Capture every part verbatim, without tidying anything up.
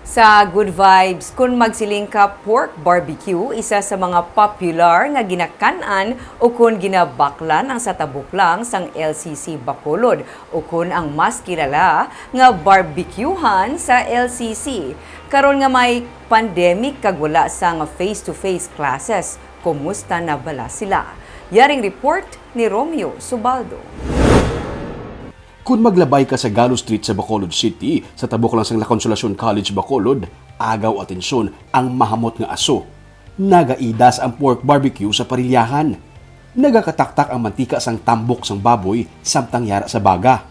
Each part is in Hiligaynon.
Sa Good Vibes, kun magsiling ka pork barbecue, isa sa mga popular nga ginakan-an ukon ginabaklan ang sa tabok lang sang L C C Bacolod, ukon ang mas kilala nga barbecuehan sa L C C. Karon nga may pandemic kag wala sang face-to-face classes, kumusta na bala sila? Yaring report ni Romeo Subaldo. Kun maglabay ka sa Galo Street sa Bacolod City, sa tabok lang sang La Consolacion College, Bacolod, agaw atensyon ang mahamot nga aso. Nagaidas ang pork barbecue sa parilyahan. Nagakataktak ang mantika sang tambok sang baboy samtang yara sa baga.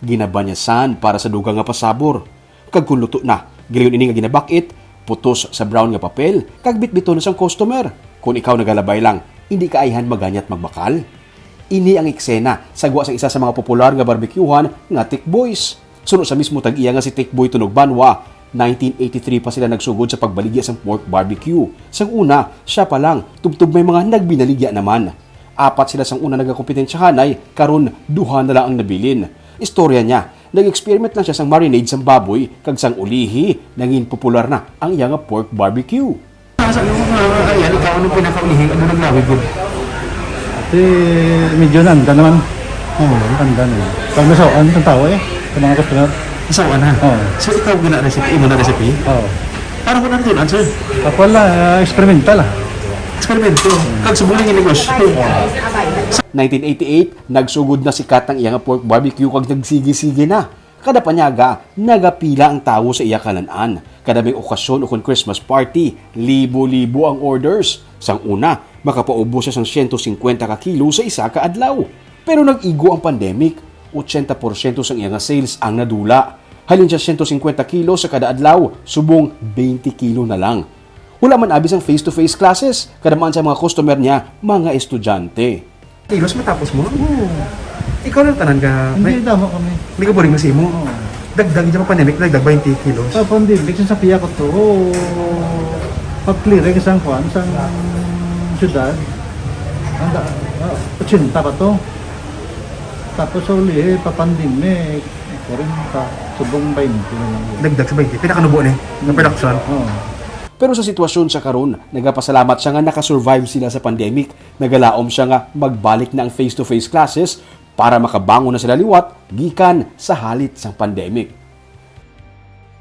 Ginabanyasan para sa dugang nga pasabor. Kag kun luto na, gilayon ini nga ginabakit, putos sa brown nga papel, kag bitbiton na sang customer. Kun ikaw nagalabay lang, indi ka ayhan maganyat magbakal? Ini ang eksena sa gwa sang isa sa mga popular nga barbecuehan nga Tik Boys. Suno sa mismo tag-iya nga si Tik Boy Tunog Banwa, nineteen eighty-three pa sila nagsugod sa pagbaligya sang pork barbecue. Sang una, siya pa lang, tubtob may mga nagbinaligya naman. Apat sila sang una nagakompetensyahanay, karon duha na lang ang nabilin. Istorya niya, nag-experiment lang siya sang marinade sang baboy, kag sang ulihi, nangin popular na ang iya nga pork barbecue. Sa ano nga ayan, ikaw anong pinakaulihi ang murag lawig gud? Ate, medyo nanda naman. Oo, nanda naman. Pag nasawan ang tao eh, sa mga customer. Nasawan na? Oo. So ikaw gina recipe, imo na recipe? Oo. Para ko nang tunan, sir. Ako lang, ah, experimental ah. Eksperimento. Kag subong nga negosyo. nineteen eighty-eight, nagsugod na si Kat ang iya nga pork barbecue kag nagsigi-sige na. Kada panyaga, nagapila ang tawo sa iya kalan-an. Kada may okasyon o kon Christmas party, libo-libo ang orders. Sang una, makapaubos siya sang siyento singkwenta ka kilo sa isa ka adlaw. Pero nag-igo ang pandemic, ochenta porsyento sang iya nga sales ang nadula. Halin sa siyento singkwenta kilo sa kada adlaw, subong twenty kilo na lang. Wala man abi sang face-to-face classes, kada man sa mga customer niya, mga estudyante. Kilos matapos mo? Oo. Ikaw lang tanan ka, Hindi, may, damo kami. Hindi ka boring na sa imo? Oo. Dagdag yung pandemic, dagdag twenty kilos. Sa pandemic, sa sapiya ko to, oo, pag-clearing sa kuan, sa syudad, ang da, ah, ochenta pa to. Tapos sa uli, eh, pa-pandemic, kuwarenta, subong twenty na lang. Dagdag sa twenty. Pinakanubo ni, ng production. Oo. Pero sa sitwasyon sa karon, nagapasalamat siya nga nakasurvive sila sa pandemic. Nagalaom siya nga magbalik na ang face-to-face classes para makabangon na sila liwat gikan sa halit sang pandemic.